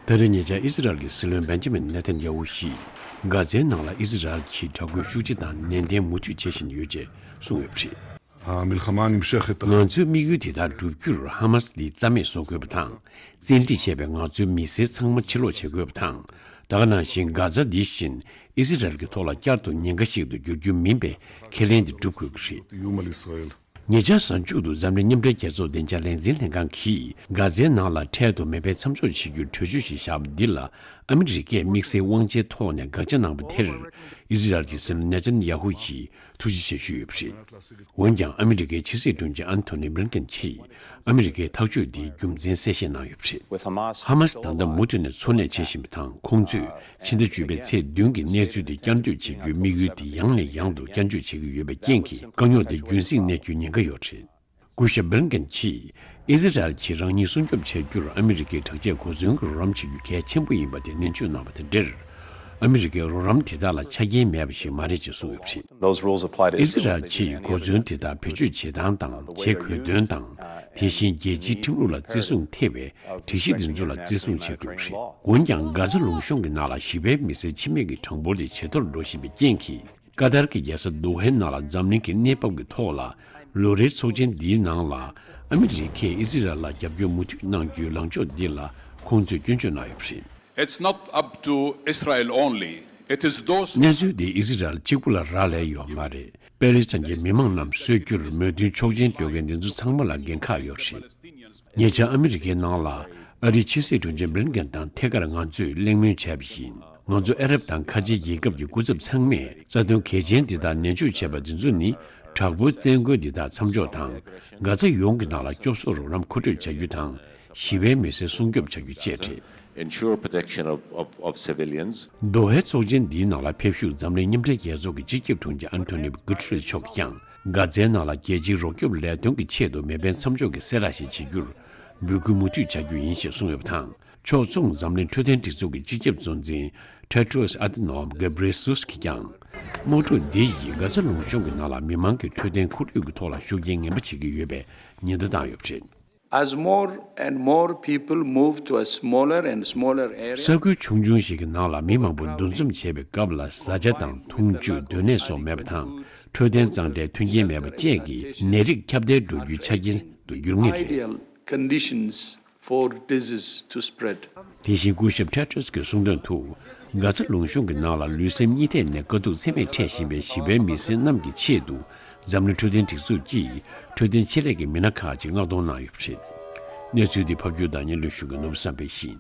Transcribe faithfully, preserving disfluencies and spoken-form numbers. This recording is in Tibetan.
ད་རེས་ཉེ་ཆར་ཨི་སི་རལ་གྱི་སྲིད་བློན་བན་ཇི་མིན་ནེ་ཐན་ཡ་ཧུ་ཡིས་གྷ་ཛའི་ནང་ལ་ཨི་སི་རལ་གྱིས་དྲག་རྒོལ་ཤུགས་ཆེ་དང་ནན་ཏན་མུ་མཐུད་བྱེད་བཞིན་ཡོད་ཅེས་གསུངས་ཡོད་པ་རེད། המלחמה נמשכת. ང་ཚོའི་དམིགས་ཡུལ་དེ་དག་བསྒྲུབ་རྒྱུར་ཧ་མ་སི་འདི་རྩ་མེད་བཟོ་དགོས་པ་དང་། བཙན་ཁྲིད་བྱས་པའི་ང་ཚོའི་མི་སེར་ཚང་མ་ཕྱིར་ལོག་བྱེད་དགོས་པ་དང་། ད་ག་ནང་བཞིན་གྷ་ཛ་འདི་བཞིན་ཨི་སི་རལ་གྱི་ཐོག་ལ་བསྐྱར་དུ་ཉེན་ཁ་ཞིག་ཏུ་འགྱུར་རྒྱུ་མིན་པའི་ཁས་ལེན་དེ་སྒྲུབ་དགོས་ཀྱི་རེད། ཉེ་ཆར་གཟའ་མཇུག་ཏུ་འཛམ་གླིང་མཉམ་འབྲེལ་རྒྱལ་ཚོགས་བདེ་འཇགས་ལས་འཛིན་ལྷན་ཁང་གིས་གྷ་ཛའི་ནང་ལ་འཕྲལ་དུ་མེ་འཕེན་མཚམས་འཇོག་བྱེད་རྒྱུར་གྲོས་ཆོད་ཞིག་བཞག་པ་འདི་ལ་ཨ་མི་རི་ཀས་དམིགས་བསལ་དབང་ཆའི་ཐོག་ནས་དགག་བྱ་གནང་པ་དེར་ཨི་སི་རལ་གྱི་སྲིད་བློན་ནེ་ཐན་ཡ་ཧུ་ཡིས་ཐུགས་རྗེ་ཆེ་ཞུས་ཡོད་པ་རེད། འོན་ཀྱང་ཨ་མི་རི་ཀའི་ཕྱི་སྲིད་དྲུང་ཆེ་ཨན་ཐོ་ནི་བྷི་ལིན་ཀེན་གྱིས་ཨ་མི་རི་ཀའི་ཐག་གཅོད་འདིའི་རྒྱུ་མཚན་གསལ་བཤད་གནང་ཡོད་པ་རེད། ཧ་མ་སི་ད་ལྟ་མུ་མཐུད་ནས་འཚོ་གནས་བྱེད་བཞིན་པ་དང་། ཁོང་ཚོས་ཕྱི་ཟླ་བཅུ་པའི་ཚེས་བདུན་གྱི་གནས་ཚུལ་དེ་བསྐྱར་ཟློས་བྱེད་རྒྱུའི་དམིགས་ཡུལ་དེ་ཡང་ནས་ཡང་དུ་བསྐྱར་བརྗོད་བྱེད་ཀྱི་ཡོད་པའི་རྐྱེན་གྱིས། དཀའ་རྙོག་དེ་རྒྱུན་བསྲིངས་གནས་རྒྱུའི་ཉེན་ཁ་ཡོད་རེད། སྐུ་ཞབས་བྷི་ལིན་ཀེན་གྱིས་ཨི་སི་རལ་གྱིས་རང་ཉིད་སྲུང་སྐྱོབ་བྱ་རྒྱུར་ཨ་མི་རི་ཀའི་དྲག་ཆས་གོ་མཚོན་གྱི་རོགས་རམ་བྱེད་རྒྱུ་གལ་ཆེན་པོ་ཡིན་པ་དེ་ནན་བརྗོད་གནང་བ་དང་འབྲེལ། ཨ་མི་རི་ཀའི་རོགས་རམ་དེ་དག་ལ་ཆ་རྐྱེན་མེད་པ་ཞིག་མ་རེད་ཅེས་གསུངས་ཡོད་པ་རེད། Those rules apply to ཨི་སི་རལ་གྱིས་གོ་མཚོན་དེ་དག་བེད་སྤྱོད་བྱེད་སྟངས་དང་། བྱེད་དགོས་དོན་དང་། དེ་བཞིན་རྒྱལ་སྤྱིའི་ཁྲིམས་ལུགས་ལ་བརྩི་སྲུང་ཐེ་བའི་སྒྲིག་གཞི་དེ་ཚོ་ལ་བརྩི་སྲུང་བྱེད་དགོས་པ་རེད། འོན་ཀྱང་། གྷ་ཛ་ལུང་གཤོང་གི་ནང་ལ་ཞི་བའི་མི་སེར་འཆི་རྨས་ཀྱི་གྲངས་འབོར་དེ་ཇེ་མཐོར་འགྲོ་བཞིན་པའི་རྐྱེན་གྱིས། ཀ་ཏར་གྱི་རྒྱལ་ས་དོ་ཧའི་ནང་ལ་འཛམ་གླིང་གི་གནས་བབ་ཀྱི་ཐོག་ལ། ལོ་རེའི་ཚོགས་ཆེན་འདིའི་ནང་ལ་ཨ་མི་རི་ཀས་ཨི་སི་རལ་ལ་རྒྱབ་སྐྱོར་མུ་མཐུད་གནང་རྒྱུའི་ལངས་ཕྱོགས་འདི་ལ་ཁོང་ཚོས་སྐྱོན་བརྗོད་གནང་ཡོད་པ་རེད། It's not up to Israel only. It is those གནས་ཚུལ་འདི་ཨི་སི་རལ་གཅིག་པུ་ལ་རག་ལས་ཡོད་མ་རེད། པེ་ལེ་སི་ཐན་གྱི་མི་མང་རྣམས་གསོད་རྒྱུར་མོས་མཐུན་ཆོག་མཆན་སྤྲོད་མཁན་འདི་ཚོ་ཚང་མ་ལ་འགན་ཁག་ཡོད་རེད། ཉེ་ཆར་ཨ་མི་རི་ཀའི་ནང་ལ་ཨ་རིའི་ཕྱི་སྲིད་དྲུང་ཆེ་བྷི་ལིན་ཀེན་དང་ཐད་ཀར་ང་ཚོས་གླེང་མོལ་བྱས་པ་ཡིན། ང་ཚོ་ཨ་རབ་དང་ཁ་ཆེའི་རྒྱལ་ཁབ་ཀྱི་སྐུ་ཚབ་ཚང་མས་རྩ་དོན་གལ་ཆེན་འདི་དག་ནན་བརྗོད་བྱས་པ་འདི་ཚོ་ནི། དྲག་པོའི་བཙན་རྒོལ་འདི་དག་མཚམས་འཇོག་དང་། གྷ་ཛ་ཡོངས་ཀྱི་ནང་ལ་སྐྱོབ་གསོ་རོགས་རམ་མཁོ་སྤྲོད་བྱ་རྒྱུ་དང་། ཞི་བའི་མི་སེར་སྲུང་སྐྱོབ་བྱ་རྒྱུ་བཅས་རེད། Ensure protection of, of, of civilians. དོ་ཧའི་ཚོགས་ཆེན་འདིའི་ནང་ལ་ཕེབས་ཞུགས་འཛམ་གླིང་མཉམ་འབྲེལ་རྒྱལ་ཚོགས་ཀྱི་སྤྱི་ཁྱབ་དྲུང་ཆེ་ཨན་ཐོ་ནི་གུ་ཏེ་རེས་མཆོག་གིས་ཀྱང་། གྷ་ཛའི་ནང་ལ་རྒྱལ་སྤྱིའི་རོགས་སྐྱོབ་ལས་དོན་གྱི་ཆེད་དུ་མེ་འཕེན་མཚམས་འཇོག་གི་གསལ་བསྒྲགས་ཤིག་བྱེད་རྒྱུར་འབོད་སྐུལ་མུ་མཐུད་བྱ་རྒྱུ་ཡིན་ཞེས་གསུངས་ཡོད་པ་དང་། ཕྱོགས་མཚུངས་འཛམ་གླིང་འཕྲོད་བསྟེན་སྒྲིག་འཛུགས་ཀྱི་སྤྱི་ཁྱབ་གཙོ་འཛིན་ཊེ་ཏྲོས་ཨ་ཏི་ནོམ་གྷེ་བྷི་ཡེ་སུས་ཀྱིས་ཀྱང་། དམག་འཁྲུག་འདི་ཡིས་གྷ་ཛ་ལུང་གཤོང་གི་ནང་ལ་མི་མང་གི་འཕྲོད་བསྟེན་མཁོ་སྤྲོད་ཀྱི་ཐོག་ལ་ཤུགས་རྐྱེན་ངན་པ་བྱེད་ཀྱི་ཡོད་པའི་ཉེན་བརྡ་བཏང་ཡོད་པ་རེད། As more and more people move to a smaller and smaller area, ས་ཁུལ་ཆུང་ཆུང་ཞིག་གི་ནང་ལ་མི་མང་པོ་འདུ་འཛོམས་བྱེད་པའི་སྐབས་ལ་བཟའ་བཅའ་དང་འཐུང་ཆུ། སྡོད་གནས་སོགས་མེད་པ་དང་། འཕྲོད་བསྟེན་གཙང་སྦྲའི་མཐུན་རྐྱེན་མེད་པ་བཅས་ཀྱིས་ནད་རིགས་ཁྱབ་གདལ་འགྲོ་རྒྱུའི་ཆ་རྐྱེན་དུ་འགྱུར་ངེས་རེད། Ideal conditions for disease to spread. དེ་བཞིན་སྐུ་ཞབས་ཊེ་ཏྲོས་ཀྱིས་གསུངས་དོན་དུ། གྷ་ཛ་ལུང་གཤོང་གི་ནང་ལ་ལུས་སེམས་གཉིས་ཐད་ནས་དཀའ་སྡུག་ཚད་མེད་འཕྲད་བཞིན་པའི་ཞི་བའི་མི་སེར་རྣམས་ཀྱི་ཆེད་དུ། འཛམ་གླིང་འཕྲོད་བསྟེན་སྒྲིག་འཛུགས་ཀྱིས་འཕྲོད་བསྟེན་ཆེད་ལས་ཀྱི་མི་སྣ་ཁག་ཅིག་མངགས་གཏོང་གནང་ཡོད་པ་རེད། གནས་ཚུལ་འདི་ཕབ་སྒྱུར་དང་སྙན་སྒྲོན་ཞུ་མཁན་ནོར་བུ་བསམ་འཕེལ་ཡིན།